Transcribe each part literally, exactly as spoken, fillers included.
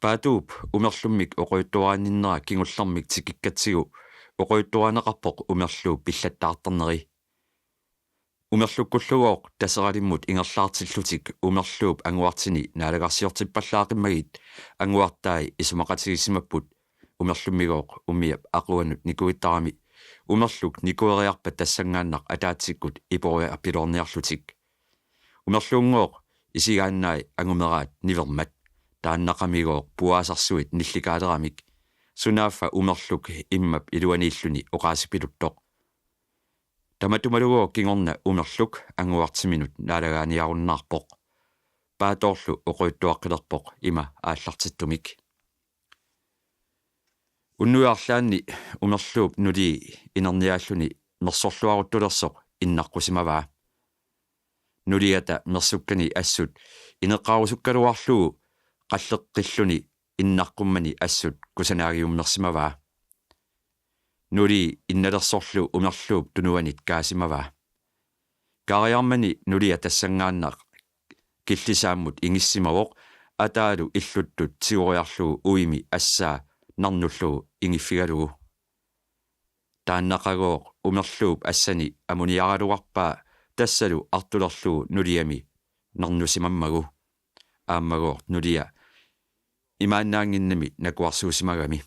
Paatuup Umerlummik oqaluttuarinninnera kingullermik tikikkatsigu oqaluttuarineqarpoq Umerluup pillattaartarneri. Umerlukkullugooq Taseralimmut ingerlaartillutik Umerluup anguartini naalagarsiortippallaaqqimmagit anguartai isumaqatigisimapput. Umerlummigooq umiap aquanut nikuittarami Umerluk nikueriarpat tassanngaannaq ataatsikkut iporiarpiloorniarlutik. Umerluunngooq isigaannai angumeraat nivermat. Taannaqamigooq puaasarsuit nillikaalermik. Sunaaffa Umerluk immap iluaniilluni oqaasipiluttoq. Tamatumalugooq kingorna Umerluk anguartiminut naalagaaniarunnaarpoq. Paatoorlu oqaluttuaqqilerpoq ima aallartittumik. Unnuit arlaanni Umerluup nulii inerniaalluni mersorluaruttulersoq innaqqusimavaa. Nuliata mersukkani assut ineqqarusukkaluarlugu qalleqqilluni innaqqummani assut kusanaagiummersimavaa. Nulii innalersorlu Umerluup tunuanit kaasimavaa. Kaariarmani nulia tassanngaannaq killisaammut ingissimavoq ataalu illuttut tigoriarlugu uimi assaa narnullugu ingiffigalugu. Taannaqagooq Umerluup assani amuniaraluarpaa tassalu artulerlugu nuliami narnusimammagu. Aammagooq nulia imaannaannginnami nakuarsuusimagami.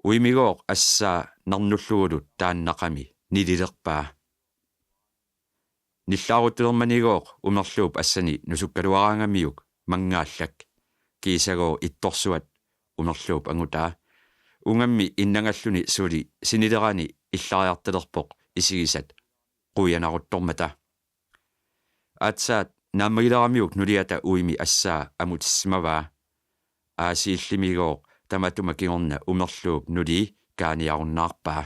Uimigooq assaa narnullugulu taannaqami nililerpaa. Nillaaruttulermanigooq Umerluup assani nusukkaluaraangamiuk manngaallak. Kiisagooq ittorsuat Umerluup angutaa. Ungammi innangalluni suli sinilerani illariartalerpoq isigisat quianaruttormata. Aatsaat naammagileramiuk nuliata uimi assaa amutissimavaa. Aasiillimigooq tamatuma kingorna Umerluup nulii kaaniarunnaarpaa.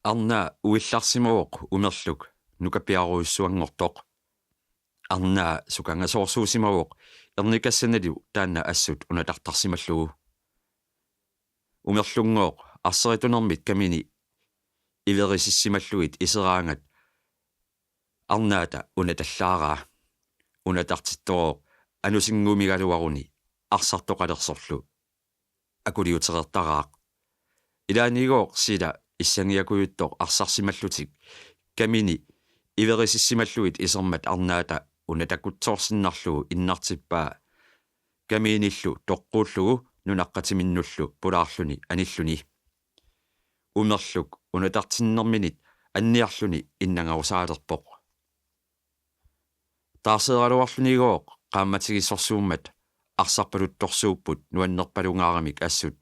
Arnaa uillarsimavoq Umerluk nukappiarujussuanngortoq. Arnaa sukangasoorsuusimavoq ernikassanilu taanna assut unatartarsimallugu. Umerlunngooq arsaritunermit kamini iverisissimallugit iseraangat arnaata unatallaaraa. Unatartittooq anusinngumigaluaruni arsartoqalersorlu akuliutereertaraaq. Ilaanigooq sila issangiakujuttoq arsarsimallutik kamini iverisissimallugit isermat arnaata unatakutsoorsinnarlugu innartippaa kamiinillu toqquullugu nunaqqatiminnullu pulaarluni anilluni. Umerluk unatartinnerminit anniarluni innangarusaalerpoq. Taarseeraluarlunigooq qaammatigissorsuummat arsarpaluttorsuupput nuannerpalungaaramik assut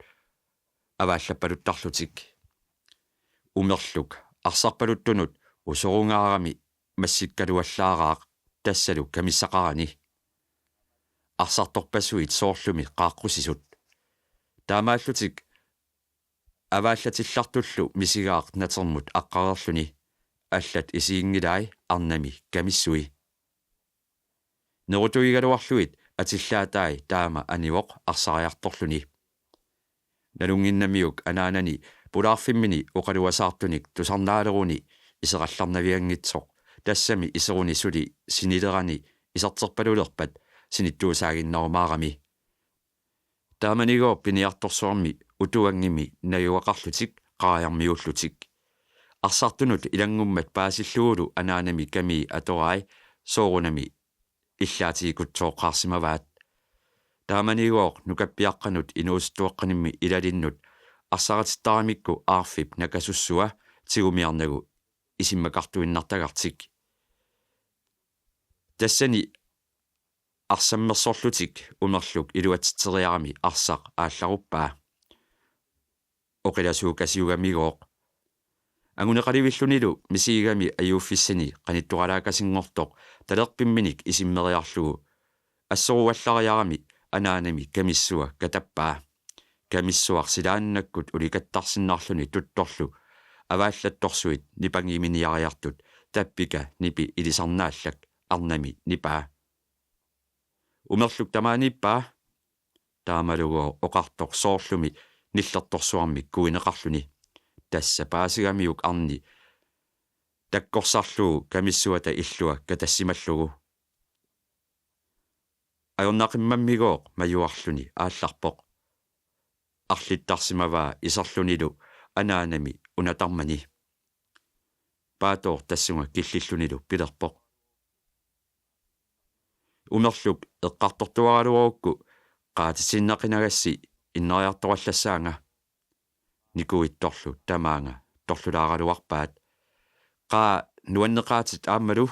avaallappaluttarlutik. Umerluk arsarpaluttunut usorungaarami massikkaluallaaraaq tassalu kamissaqarani. Arsartorpassuit soorlumi qaaqqusisut. Taamaallutik avaallatillartullu misigaaq natermut aqqareerluni. Allat isiginngilai arnami kamissui. Nerutuigaluarlugit atillaatai taama anivoq arsariartorluni. Nalunnginnamiuk anaanani pulaarfimmini oqaluasaartunik tusarnaaleruni iserallarnavianngitsoq tassami iseruni suli sinilerani iserterpalulerpat sinittuusaaginnarumaarami. Taamanigooq piniartorsuarmi utuanngimi najugaqarlutik qaariarmiullutik. Arsartunut ilanngummat paasillugulu anaanami kamii atorai soorunami illaatiikutsooqqaarsimavaat. Taamanigooq nukappiaqqanut inuusuttuaqqanimmi ilalinnut arsaritittaramikku aarfip nakasussua tigumiarnagu isimmakartuinnartagartik. Tassani arsammersorlutik Umerluk iluatsitseriarami arsaq aallaruppaa. Oqilasuukasiugamigooq. Anguneqalivillunilu misigigami ajuuffissani qanittualaakasinngortoq talerpimminik isimmeriarlugu assoruallariarami anaanami kamissua katappaa. Kamissuaq silaannakkut ulikattarsinnarluni tuttorlu avaallattorsuit nipangiminiariartut tappika nipi ilisarnaallak arnami nipaa. Umerluk tamaaniippaa. Taamalugooq oqartoq soorlumi nillertorsuarmik kuineqarluni. Tassa paasigamiuk arni takkorsarlugu kamissuata illua katassimallugu. Ajornaqimmammigooq majuarluni aallarpoq. Arlittarsimavaa iserlunilu anaanami unatarmani. Paatooq tassunga killillunilu pilerpoq: Umerluk eqqartortuaraluarukku qaatitsinnaqinagassi inneriartorallassaanga. Nikuittorlu tamaanga torlulaaraluarpaat. Qaa, nuanneqaatit aammalu.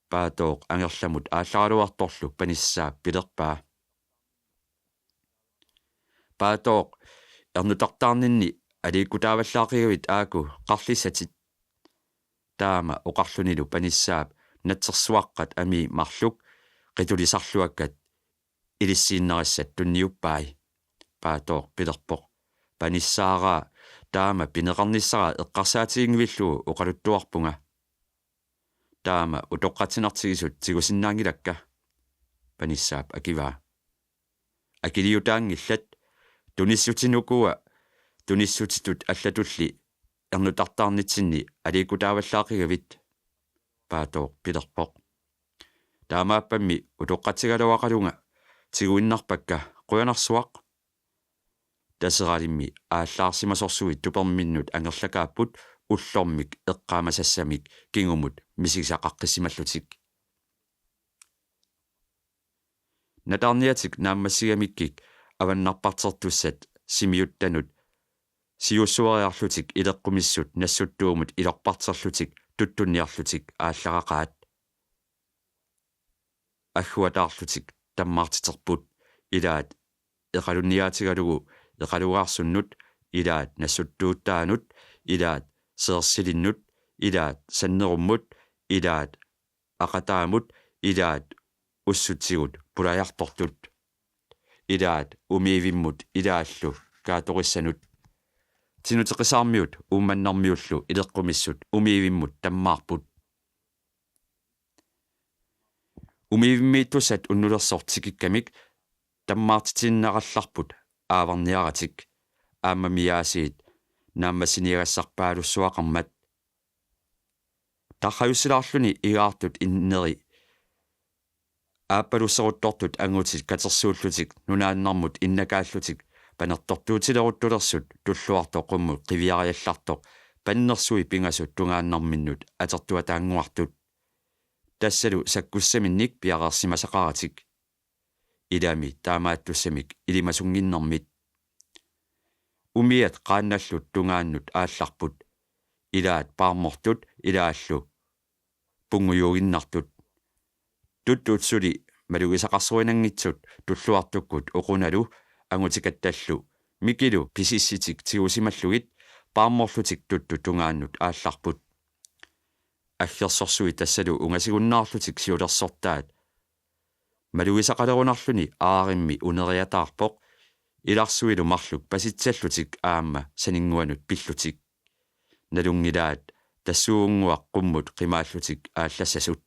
Paatooq angerlamut aallaraluartorlu Panissaap pilerpaa: Paatooq, ernutartaarninni aliikkutaavallaaqigavit aaku qarlissatit. Taama oqarlunilu Panissaap natsersuaqqat amii marluk qitulisarluakkat ilissiinnerissat tunniuppai. Paatooq pilerpoq: Panissaaraa, taama pineqarnissara eqqarsaatiginngivillugu oqaluttuarpunga. Taama utoqqatsinartigisut tigusinnaanngilakka, Panissaap akivaa. Akiliutaanngillat, tunissutinukua tunissutitut allatulli ernutartaarnitsinni aliikkutaavallaaqigavit, Paatooq pilerpoq. Taamaappammi utoqqatsigaluaqalunga, tiguinnarpakka, qujanarsuaq. Taseralimmi aallaarsimasorsuit tuperminnut angerlakaapput ullormik eqqaamasassamik kingumut misigisaqaqqissimallutik. Nataarniatik naammassigamikkik avannarpartertussat Simiuttanut siuussueriarlutik ileqqumissut Nassuttuumut ilorparterlutik tuttunniarlutik aallaraqaat. Agguataarlutik tammaartiterput, ilaat Eqalunniaatigalugu Eqalugaarsunnut, ilaat Nassuttuuttaanut, ilaat Seersilinnut, ilaat Sannerummut, ilaat Aqataamut, ilaat Ussutigut Pulajartortut, ilaat Umiivimmut ilaallu Kaatorissanut. Tinuteqisaarmiut Uummannarmiullu ileqqumissut Umiivimmut tammaarput. Umiivimmiittussat unnulersoq tikikkamik tammaartitsiinnarallarput aavarniaratik, aammami aasiit naammassiniagassarpaalussuaqarmat. Tarrajussilaarluni igaartut inneri aappalusseruttortut angutit katersuullutik nunaannarmut innakaallutik panertortuutileruttulersut Tulluartoq qummut qiviariallartoq pannersui pingasut tungaannarminnut atertuataannguartut. Tassalu sakkussaminnik piareersimasaqaratik. Ilami taamaattussamik ilimasunnginnermit. Umiat qaannallu tungaannut aallarput. Ilaat paarmortut ilaallu punngujuuginnartut. Tuttut suli malugisaqarsuinanngitsut Tulluartukkut oqunalu angutikattallu Mikilu pisissitik tigusimallugit paarmorlutik tuttut tungaannut aallarput. Aggersorsuit tassalu ungasigunnaarlutik siulersortaat. Malugisaqalerunarluni aarimmi uneriataarpoq, ilarsuilu marluk pasitsallutik aamma saninnguanut pillutik. Nalunngilaat tassuunnguaq qummut qimaallutik aallassasut.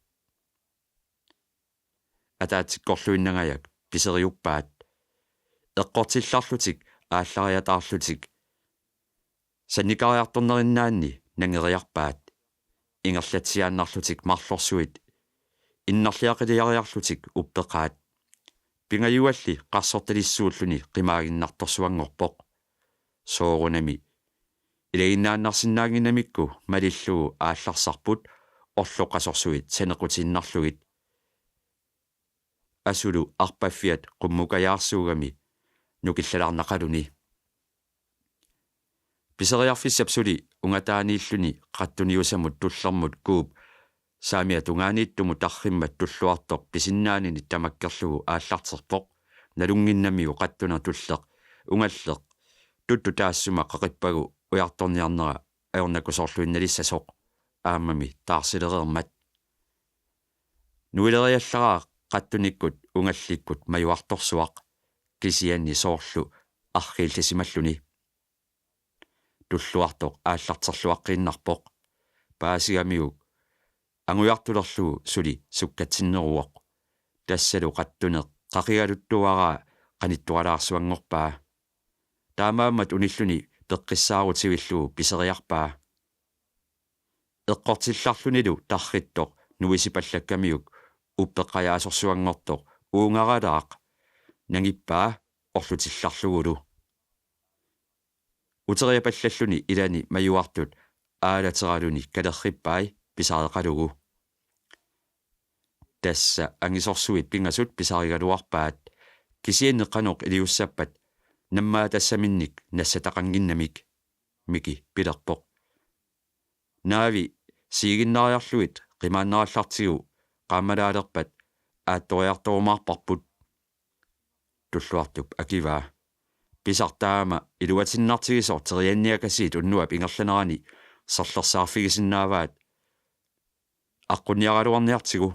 Ataatsikkorluinnangajak piseriuppaat. Eqqortillarlutik aallariataarlutik sannikariartornerinnaanni nangeriarpaat. Ingerlatsiaannarlutik marlorsuit innarliaqiliariarlutik uppeqaat. Pingajualli qarsortalissuulluni qimaaginnartorsuanngorpoq. Soorunami ilaginnaannarsinnaannginnamikku malillugu aallarsarput orloqasorsuit saneqqutiinnarlugit. Asulu arpaffiat qummukajaarsuugami nukillalaarnaqaluni. Piseriarfissap suli ungataaniilluni qattuniusamut tullermut kuup saamiata tungaaniittumut tarrimmat Tulluartoq pisinnaanini tamakkerlugu aallarterpoq, nalunnginnamiuk qattuneq tulleq ungalleq tuttut taassuma qaqippagu ujartorniarnera ajornakusoorluinnalissasoq, aammami taarsilereermat. Nuileriallaraa qattunikkut ungallikkut majuartorsuaq, kisianni soorlu arriillisimalluni. Tulluartoq aallarterluaqqiinnarpoq. Paasigamiuk angujartulerlugu suli sukkatsinneruvoq. Tassalu qattuneq qaqigaluttuaraa qanittualaarsuanngorpaa. Taamaammat unilluni peqqissaarutivillugu piseriarpaa. Eqqortillarlunilu tarrittoq nuisipallakkamiuk uppeqqajaasorsuanngortoq uungaralaaq nangippaa orlutillarlugulu. Uteriapallalluni ilani majuartut aalateraluni kalerrippai pisareqalugu. Tassa angisorsuit pingasut pisarigaluarpaat, kisianni qanoq iliussappat nammaatassaminnik nassataqannginnamik, Miki pilerpoq. Naavi siiginnariarlugit qimaannarallartigu qaammalaalerpat aattoriartorumaarparput. Tulluartup akivaa: Pisaq taama iluatinnartigisoq terianniakasiit unnuap ingerlanerani serlersaarfigisinnaavaat aqqunniaraluarniartigu.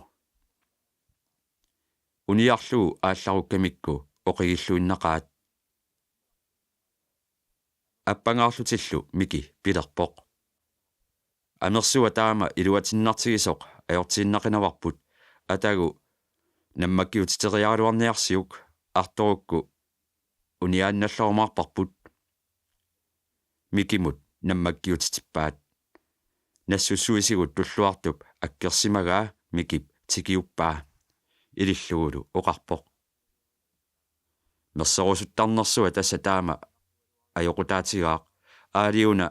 Uniarlugu aallarukkamikku oqigilluinnaqaat. Appangaarlutillu Miki pilerpoq: Amersua taama iluatinnartigisoq ajortiinnaqinavarput, atagu nammakkiutiteriaraluarniarsiuk, artorukku uniaannallarumaarparput. Mikimut nammakkiutitippaat. Nassussuisigut Tulluartup akkersimagaa Mikip tikiuppaa. Ilillugulu oqarpoq: Mersorusuttarnersua tassa taama ajoqutaatigaaq. Aaliuna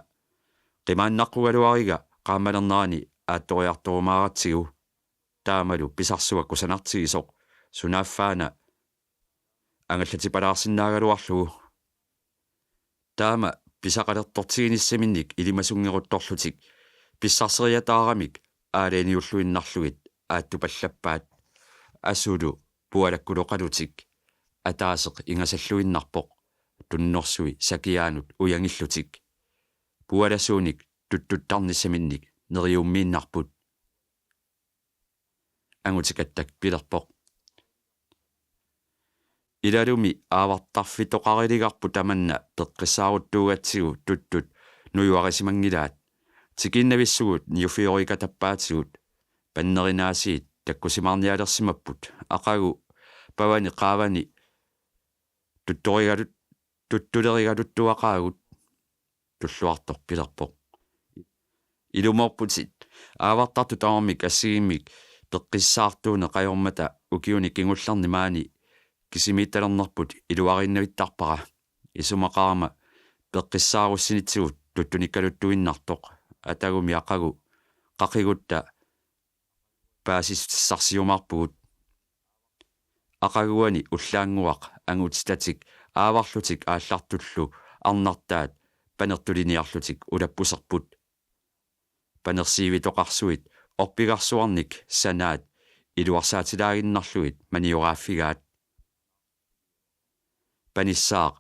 qimaannaqqugaluariga qaammalernerani aattoriartorumaaratsigu. Taamalu pisarsua kusanartigisoq, sunaaffaana angallatipalaarsinnaagaluarlugu. Taama pisaqalertortiginissaminnik ilimasunngeruttorlutik pissarseriataaramik aalajangiulluinnarlugit aattupallappaat. Asulu pualakkuloqalutik ataaseq ingasalluinnarpoq, tunnorsui sakiaanut ujangillutik. Pualasuunik tuttuttarnissaminnik neriummiinnarput. Angutikattak pilerpoq: Ilalumi aavartarfitoqariligarput tamanna peqqissaaruttuugatsigu tuttut nujuarisimanngilaat. Tikiinnavissugut niuffiorikatappaatigut, pannerinaasiit takkusimaarnialersimapput. Aqagu pavani qaavani tuttorigalut-, tuttulerigaluttuaqaagut. Tulluartoq pilerpoq: Ilumoorputit, aavartartut tamarmik assigiimmik peqqissaartuuneq ajormata ukiuni kingullerni maani kisimiittalernerput iluariinnavittarpara. Isumaqarama peqqissaarussinittigut tuttunikkaluttuinnartoq, atagumi aqagu qaqigutta paasissutissarsiumaarpugut. Aqaguani ullaannguaq angutitatik aavarlutik aallartullu arnartaat panertuliniarlutik ulappuserput. Panersiivitoqarsuit orpigarsuarnik sanaat iluarsaatilaaginnarlugit manioraaffigaat. Panissaaq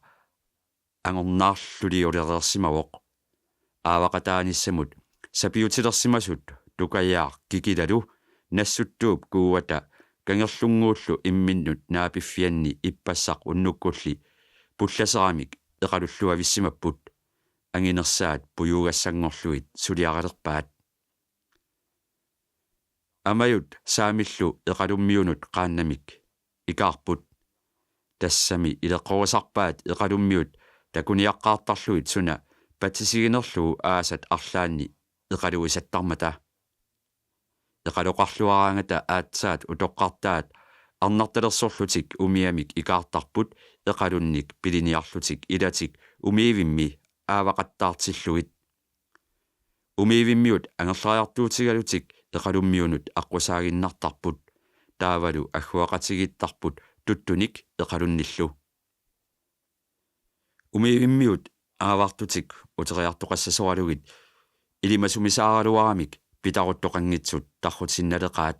angornaarluliulereersimavoq. Aavaqataanissamut sapiutilersimasut Tukajaaq Kikilalu Nassuttuup kuuata kangerlunnguullu imminnut naapiffianni ippassaq unnukkulli pullaseramik eqalulluavissimapput. Anginersaat pujuugassanngorlugit suliaralerpaat. Amajut Saamillu Eqalummiunut qaannamik ikaarput. Tassami ileqqorisarpaat Eqalummiut takuniaqqaartarlugit suna patsisiginerlugu aasat arlaanni eqaluisattarmata. Eqaloqarluaraangata aatsaat utoqqartaat arnartalersorlutik umiamik ikaartarput eqalunnik piliniarlutik ilatik Umiivimmi aavaqattaartillugit. Umiivimmiut angerlariartuutigalutik Eqalummiunut aqqusaaginnartarput. Taavalu agguaqatigiittarput tuttunik eqalunnillu. Umiivimmiut aavartutik uteriartoqassasoralugit ilimasumisaaraluaramik pitaruttoqanngitsut tarrutiinnaleqaat.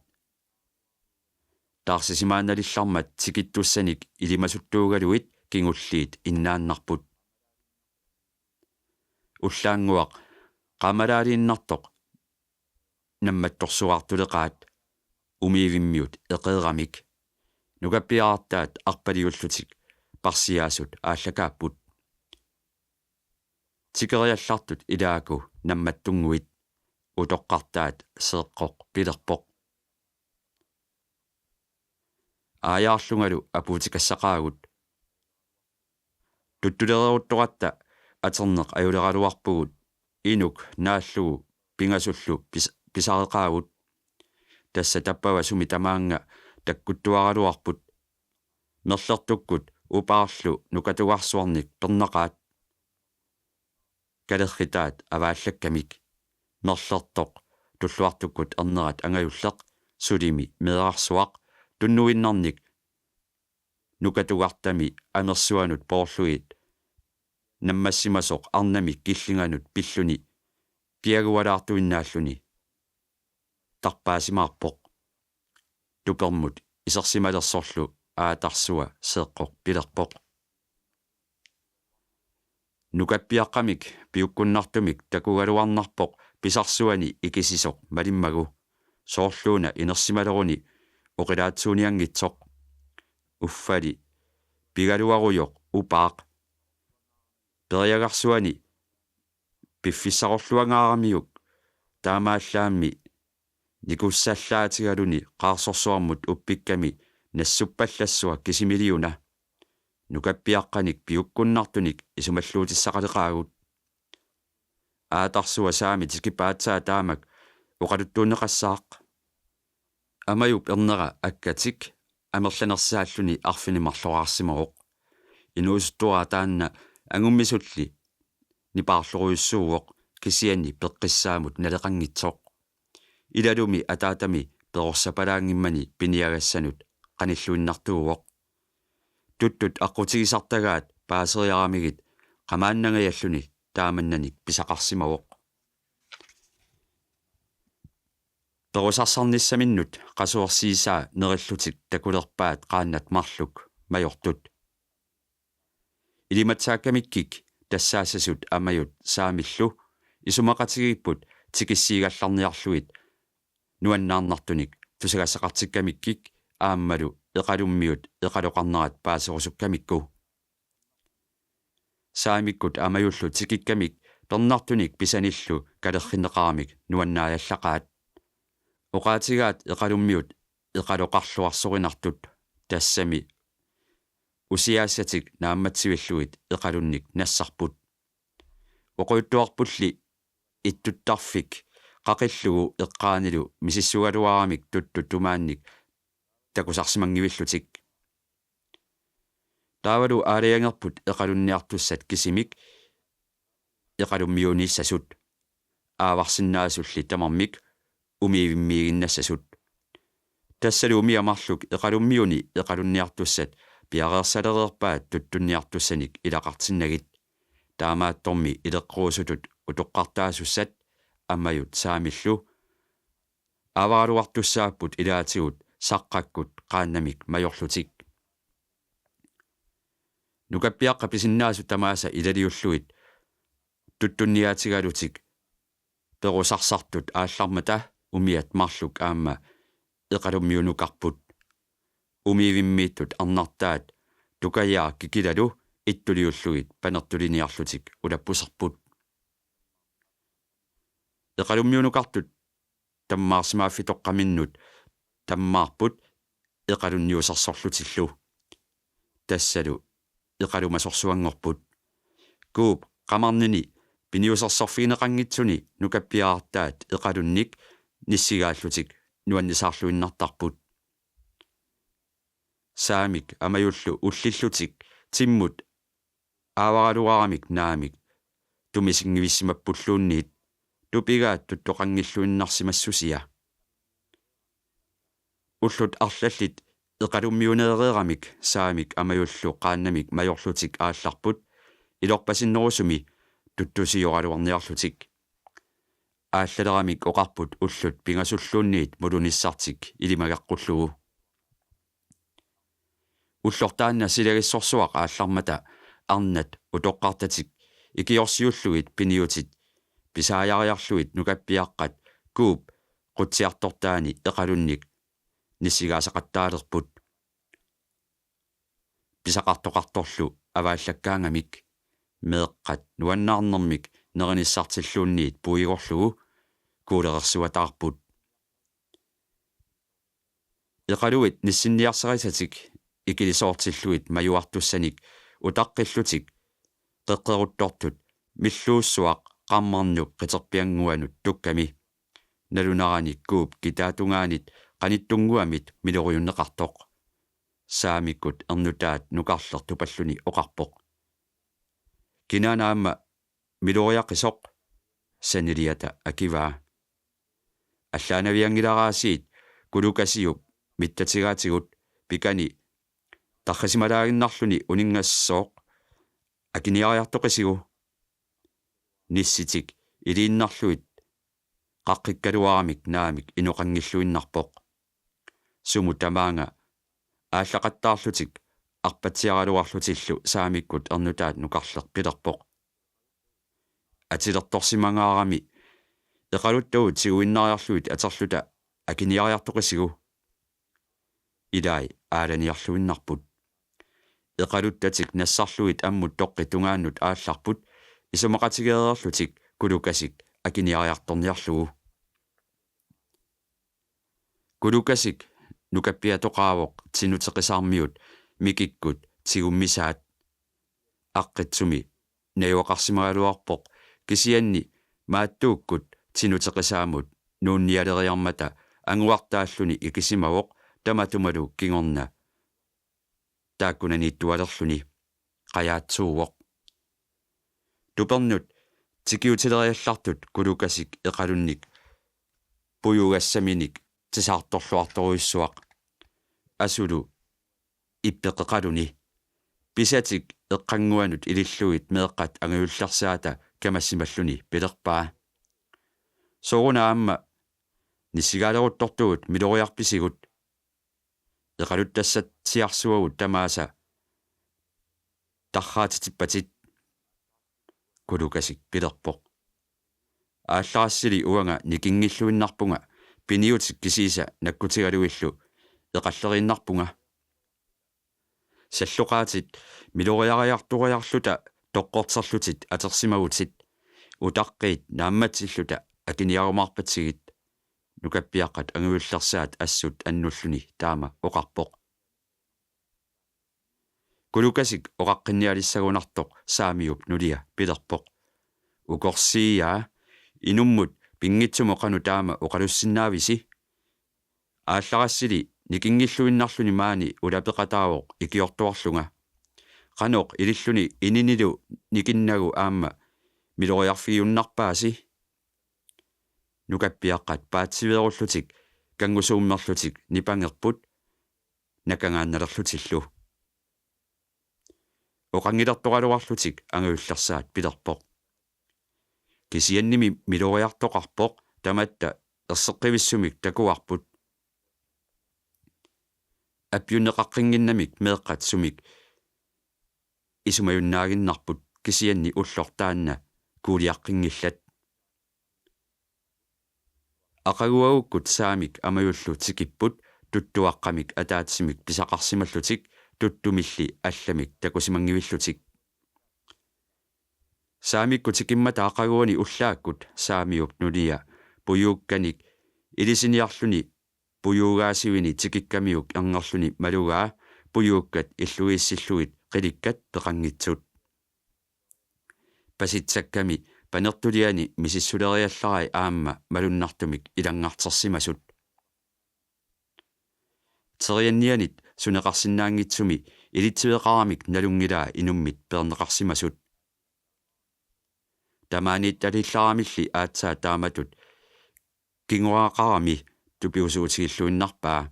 Taarsisimaannalillarmat tikittussanik ilimasuttuugaluit kingulliit innaannarput. Ullaannguaq qaammalaaliinnartoq nammattorsuartuleqaat Umiivimmiut eqeeramik. Nukappiarartaat arpaliullutik parsiaasut aallakaapput. Tikeriallartut ilaaku nammattunnguit, utoqqartaat Seeqqoq pilerpoq. Aajaarlungalu apuutikassaqaagut. Tuttulereeruttoratta aterneq ajuleraluarpugut, inuk naallugu pingasullu pis-, pisareqaagut. Tassa tappava sumi tamaanga takkuttuaraluarput. Merlertukkut upaarlu nukatugarsuarnik pernaqaat. Kalerritaat avaallakkamik. Merlertoq tulluartukkut ernerat angajulleq sulimi meerarsuaq tunnuinnarnik nukatugartami amersuanut poorlugit nammassimasoq arnamik killinganut pilluni kiagualaartuinnaalluni tarpaasimaarpoq. Tupermut isersimalersorlu aatarsua seeqqoq pilerpoq: Nukappiaqqamik piukkunnartumik takugaluarnarpoq pisarsuani ikisisoq malimmagu, soorluuna inersimaleruni oqilaatsuunianngitsoq. Uffali pigaluarujoq upaaq. Periagarsuani piffissarorluangaaramiuk taamaallaammi nikussallaatigaluni qaarsorsuarmut uppikkami nassuppallassua kisimiliuna. Nukappiaqqanik piukkunnartunik isumalluutissaqaleqaagut. Aatarsua saami tikipaatsaa taamak oqaluttuunneqassaaq. Amajup ernera akkatik amerlanersaalluni arfineq-marloraarsimavoq. Inuusuttuara taanna angummisulli nipaarlorujussuuvoq, kisianni peqqissaamut naleqanngitsoq. Ilalumi ataatami perorsapalaanngimmani piniagassanut qanilluinnartuuvoq. Tuttut aqqutigisartagaat paaseriaramigit qamaannangajalluni taamannanik pisaqarsimavoq. Perusarsarnissaminnut qasuersiisaa nerillutik takulerpaat qaannat marluk majortut. Ilimatsaakkamikkik tassaassasut Amajut Saamillu isumaqatigiipput tikissiigallarniarlugit nuannaarnartunik tusagassaqartikkamikkik aammalu Eqalummiut eqaloqarnerat paaserusukkamikku. Saamikkut Amajullu tikikkamik pernartunik pisanillu kalerrinneqaramik nuannaajallaqaat. Oqaatigaat Eqalummiut eqaloqarluarsorinartut, tassami usiaassatik naammatsivillugit Eqalunnik nassarput. Oqaluttuarpulli ittuttarfik qaqillugu eqqaanilu misissugaluaramik tuttut tumaannik takusarsimanngivillutik. Taavalu aalajangerput Eqalunniartussat kisimik Eqalummiuniissasut, aavarsinnaasulli tamarmik umiivimmiiginnassasut. Tassalu umiat marluk Eqalummiuni Eqalunniartussat piareersalereerpaat tuttunniartussanik ilaqartinnagit. Taamaattormi ileqquusutut utoqqartaasussat Amajut Saamillu aavaraluartussaapput ilaatigut Saqqakkut qaannamik majorlutik. Nukappiaqqat pisinnaasut tamaasa ilaliullugit tuttunniaatigalutik perusarsartut aallarmata umiat marluk aamma Eqalummiunukarput. Umiivimmiittut arnartaat Tukajaaq Kikilalu ittuliullugit panertuliniarlutik ulappuserput. Eqalummiunukartut tammaarsimaaffitoqqaminnut tammaarput eqalunniusersorlutillu. Tassalu eqalumasorsuanngorput. Kuup qamarnini piniusersorfigineqanngitsuni nukappiarartaat Eqalunnik nissigaallutik nuannisaarluinnartarput. Saamik Amajullu ullillutik timmut aavaraluaramik naamik tumisinngivissimappulluunniit tupigaat tuttoqanngilluinnarsimassusia. Ullut arlallit eqalummiuneereeramik Saamik Amajullu qaannamik majorlutik aallarput ilorpasinnerusumi tuttusioraluarniarlutik. Aallaleramik oqarput ullut pingasulluunniit mulunissartik ilimageqqullugu. Ullortaanna silagissorsuaq aallarmata arnat utoqqartatik ikiorsiullugit piniutit pisaajariarlugit nukappiaqqat kuup qutsiartortaani Eqalunnik nissigaasaqattaalerput. Pisaqartoqartorlu avaallakkaangamik meeqqat nuannaarnermik nerinissartilluunniit puigorlugu kuulerersuataarput. Eqaluit nissinniarsarisatik ikilisoortillugit majuartussanik utaqqillutik qeqqeruttortut milluussuaq qarmarnup qiterpiannguanut tukkami. Nalunarani kuup kitaatungaanit qanittunnguamit miloriunneqartoq. Saamikkut ernutaat nukarleq tupalluni oqarpoq: "Kinaana aamma miloriaqisoq?" Saniliata akivaa: "Allaanavianngilara aasiit Kulukasiup mitsatigaatigut, pikani tarrisimalaaginnarluni uninngassooq. Akiniariartoqisigu?" Nissitik iliinnarlugit qaqqikkaluaramik naamik inoqanngilluinnarpoq. Sumut tamaanga aallaqattaarlutik arpatsiaraluarlutillu Saamikkut ernutaat nukarleq pilerpoq: "Atilertorsimangaarami eqaluttagut tiguinnariarlugit aterluta akiniariartoqisigu?" Ilai aalaniarluinnarput. Eqaluttatik nassarlugit ammut toqqit tungaannut aallarput isumaqatigeereerlutik Kulukasik akiniariartorniarlugu. Kulukasik nukappiatoqaavoq Tinuteqisaarmiut mikikkut tigummisaat. Aqqitsumi najugaqarsimagaluarpoq, kisianni Maattuukkut Tinuteqisaamut nuunnialeriarmata anguartaalluni ikisimavoq tamatumalu kingorna taakkunaniittualerluni. Qajaatsuuvoq. Tupernut tikiutileriallartut Kulukasik eqalunnik pujugassaminik tisaartorluartorujussuaq. Asulu ippeqeqaluni. Pisatik eqqannguanut ilillugit meeqqat angajullersaata kamassimalluni pilerpaa: "Sooruna aamma nissigaaleruttortugut miloriarpisigut? Eqaluttassatsiarsuagut tamaasa tarraatitippatit." Kulukasik pilerpoq: "Aallarassili uanga nikinngilluinnarpunga, piniutik kisiisa nakkutigalugillu eqalleriinnarpunga. Salloqaatit miloriariartoriarluta toqqorterlutit atersimavutit, utaqqiit naammatsilluta akiniarumaarpatsigit." Nukappiaqqat angajullersaat assut annulluni taama oqarpoq. Kulukasik oqaqqinnialissagunartoq Saamiup nulia pilerpoq: "Ukorsiiaa, inummut pinngitsumut qanoq taama oqalussinnaavisi? Aallarassili nikinngilluinnarluni maani ulapeqataavoq ikiortuarlunga. Qanoq ililluni ininilu nikinnagu aamma miloriarfigiunnarpaasi?" Nukappiaqqat paatsiveerullutik kanngusuummerlutik nipangerput nakangaannalerlutillu. Oqanngilertoraluarlutik angajullersaat pilerpoq: "Kisiannimi miloriartoqarpoq, tamatta erseqqivissumik takuarput. Appiunneqaqqinngimmat meeqqat sumik isumajunnaaginnarput, kisianni ulloq taanna kuuliaqqinngillat." Aqaguagukkut Saamik Amajullu tikipput tuttuaqqamik ataatsimik pisaqarsimallutik tuttumilli allamik takusimanngivillutik. Saamikkut tikimmata aqaguani ullaakkut Saamiup nulia pujuukkanik ilisiniarluni pujuugaasivini tikikkamiuk erngerluni malugaa pujuukkat illugiissillugit qilikkat peqanngitsut. Pasitsakkami panertuliani misissuleriallarai aamma malunnartumik ilanngartersimasut. Teriannianit suneqarsinnaanngitsumi ilitsiveqaramik nalunngilaa inummit peerneqarsimasut. Tamaaniittalillaramilli aatsaat taamatut kingoraqarami tupigusuutigilluinnarpaa.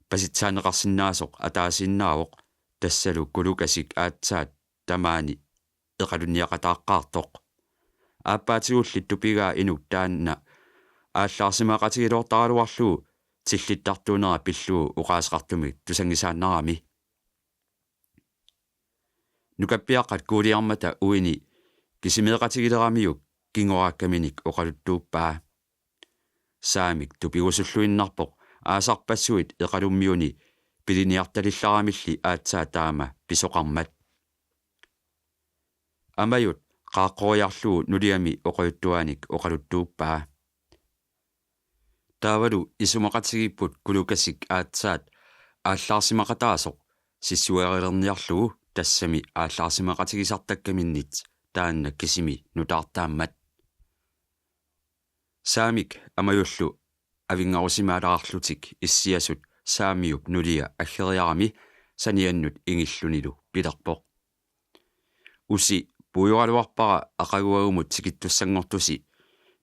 Pasitsaanneqarsinnaasoq ataasiinnaavoq, tassalu Kulukasik aatsaat tamaani eqalunniaqataaqqaartoq. Aappaatigulli tupigaa inuk taanna aallaarsimaqatigiloortaraluarlugu tillittartuunera pillugu oqaaseqartumik tusanngisaannarami. Nukappiaqqat kuuliarmata uini kisimeeqatigileramiuk kingorakkaminik oqaluttuuppaa. Saamik tupigusulluinnarpoq aasarpassuit eqalummiuni piliniartalillaramilli aatsaat taama pisoqarmat. Amajut qaaqqoriarlugu nuliami oqaluttuaanik oqaluttuuppaa. Taavalu isumaqatigiipput Kulukasik aatsaat aallaarsimaqataasoq sissuerelerniarlugu, tassami aallaarsimaqatigisartakkaminnit taanna kisimi nutaartaammat. Saamik Amajullu avinngarusimaalaarlutik issiasut Saamiup nulia aggeriarami saniannut ingillunilu pilerpoq: Usi, puigoraluarpara aqaguagumut tikittussanngortusi.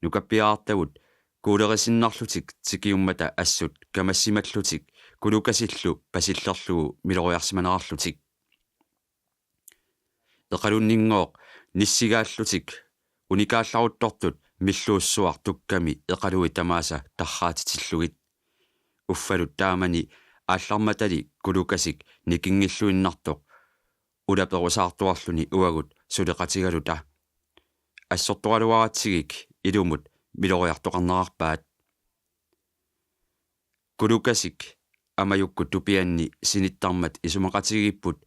Nukappiarartavut kuulerisinnarlutik tikiummata assut kamassimallutik Kulukasillu pasillerlugu miloriarsimanerarlutik. Eqalunninngooq nissigaallutik unikaallaruttortut milluussuartukkami eqalui tamaasa tarraatitillugit. Uffalut taamani aallarmatali Kulukasik nikinngilluinnartoq ulaperusaartuarluni uagut suleqatigaluta. Assortoraluaratsigik ilumut miloriartoqarnerarpaat. Kulukasik Amajukkut tupianni sinittarmat isumaqatigiipput,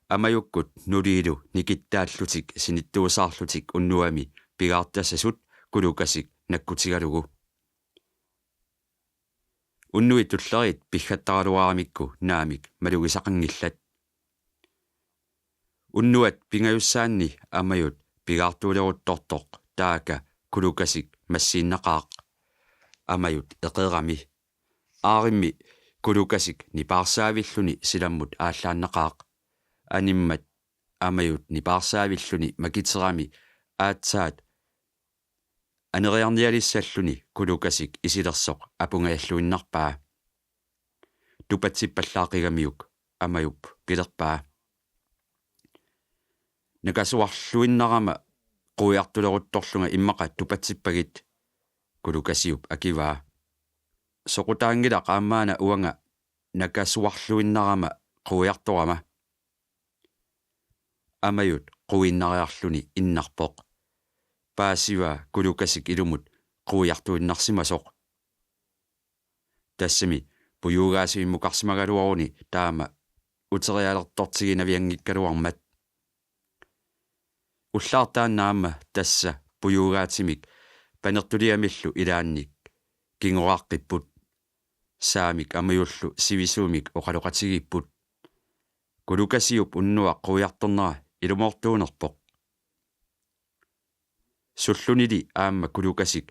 Amajukkut nuliilu nikittaallutik sinittuusaarlutik unnuami pigaartassasut Kulukasik nakkutigalugu. Unnuit tulleriit piggattaraluaramikku naamik malugisaqanngillat. Unnuat pingajussaanni Amajut pigaartuuleruttortoq taaka Kulukasik massiinnaqaaq. Amajut eqeerami. Aarimmi Kulukasik nipaarsaavilluni silammut aallaannaqaaq. Animmat Amajut nipaarsaavilluni makiterami aatsaat aneriarnialissalluni Kulukasik isilersoq apungajalluinnarpaa. Tupatsippallaaqigamiuk, Amajup pilerpaa. Nakasuarluinnarama quiartuleruttorlunga immaqa tupatsippagit, Kulukasiup akivaa. Soqutaanngilaq aamma una uanga nakasuarluinnarama quiartorama. Amajut quiinnariarluni innarpoq. Paasivaa Kulukasik ilumut quiartuinnarsimasoq. Tassami pujuugaasivimmukarsimagaluaruni taama uterialertortiginavianngikkaluarmat. Ullaartaanna aamma tassa pujuugaatimik panertuliamillu ilaannik kingoraaqqipput. Saamik Amajullu sivisuumik oqaloqatigiipput. Kulukasiup unnuaq quiartornera ilumoortuunerpoq. Sullunili aamma Kulukasik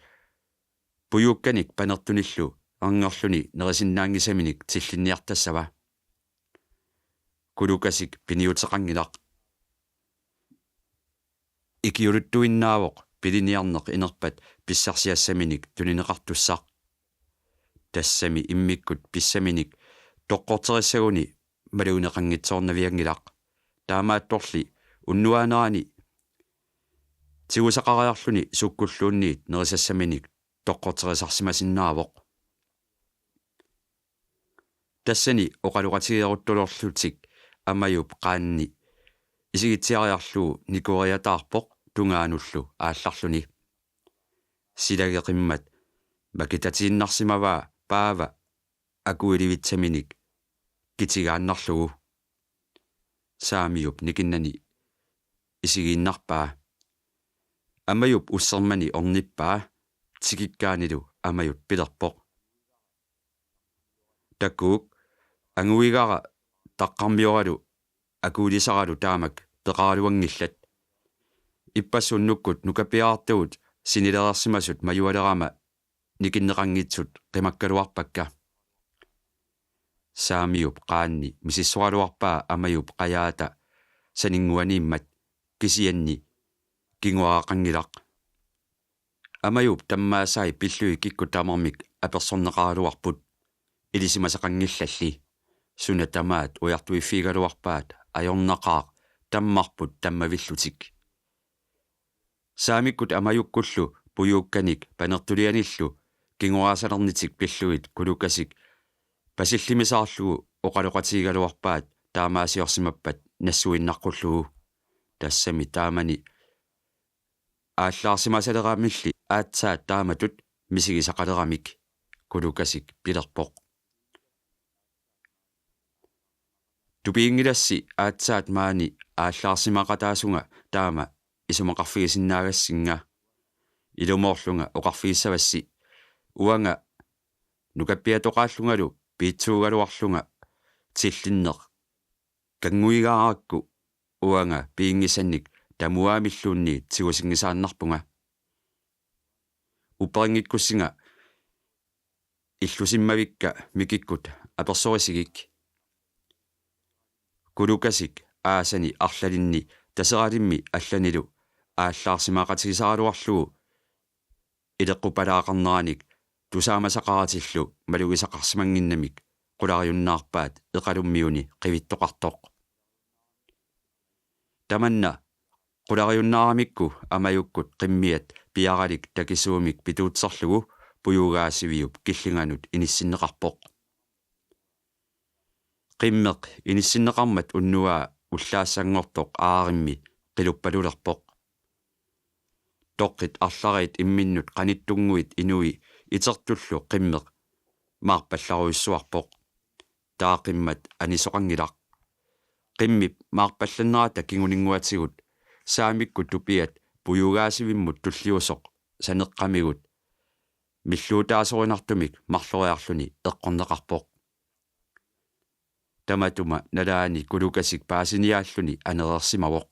pujuukkanik panertunillu angerluni nerisinnaanngisaminik tillinniartassava. Kulukasik piniuteqanngilaq. Ikiuluttuinnaavoq piliniarneq inerpat pissarsiassaminik tunineqartussaq. Tassami immikkut pissaminik toqqorterissaguni malugineqanngitsoornavianngilaq. Taamaattorli unnuaanerani tigusaqariarluni sukkulluunniit nerisassaminik toqqorterisarsimasinnaavoq. Tassani oqaloqatigeeruttulerlutik Amajup qaanni isigitsiariarlugu nikueriataarpoq tungaanullu aallarluni. Silageqimmat makitatiinnarsimavaa paava akuilivitsaminik kitigaannarlugu. Saamiup nikinnani isigiinnarpaa. Amajup ussermani ornippaa, tikikkaanilu Amajut pilerpoq: Takuuk, anguigara taqqarmioralu akuilisaralu taamak peqaraluanngillat. Ippassaq unnukkut nukappiarartagut sinilereersimasut majualerama nikinneqanngitsut qimakkaluarpakka. Saamiup qaanni misissoraluarpaa Amajup qajaata saninnguaniimmat, kisianni kingoraaqanngilaq. Amajup tammaasai pillugit kikkut tamarmik apersorneqaraluarput, ilisimasaqanngillalli. Suna tamaat ujartuiffigigaluarpaat ajornaqaaq tammarput tammavillutik. Saamikkut Amajukkullu pujuukkanik panertulianillu kingoraasalernitik pillugit Kulukasik pasillimisaarlugu oqaloqatigigaluarpaat taamaasiorsimappat nassuinnaqqullugu. Tassami taamani aallaarsimasaleramilli aatsaat taamatut misigisaqaleramik, Kulukasik pilerpoq. Tupiginngilassi aatsaat maani aallaarsimaqataasunga taama isumaqarfigisinnaagassinga. Ilumoorlunga oqarfigissavassi: Uanga nukappiatoqaallungalu piitsuugaluarlunga tillinneq kannguigaarakku uanga piginngissannik tamuaamilluunniit tigusinngisaannarpunga. Upperinngikkussinga illusimmavikka mikikkut apersorisigik. Kulukasik aasani arlalinni Taseralimmi allanilu aallaarsimaaqatigisaraluarlugu ileqqupalaaqarneranik tusaamasaqaratillu malugisaqarsimannginnamik qulariunnaarpaat Eqalummiuni qivittoqartoq. Tamanna qulariunnaaramikku Amajukkut qimmiat piaralik takisuumik pituutserlugu Pujugaasiviup killinganut inissinneqarpoq. Qimmeq inissinneqarmat unnuaa ullaassanngortoq aarimmi qiluppalulerpoq. Toqqit arlariit imminnut qanittunnguit inui itertullu qimmeq maarpallarujussuarpoq. Taaqimmat anisoqanngilaq. Qimmip maarpallannerata kinguninnguatigut saamikkut tupiat Pujugaasivimmut tulliusoq saneqqamigut milluutaasorinartumik marloriarluni eqqorneqarpoq. Tamatuma nalaani Kulukasik paasiniaalluni anereersimavoq.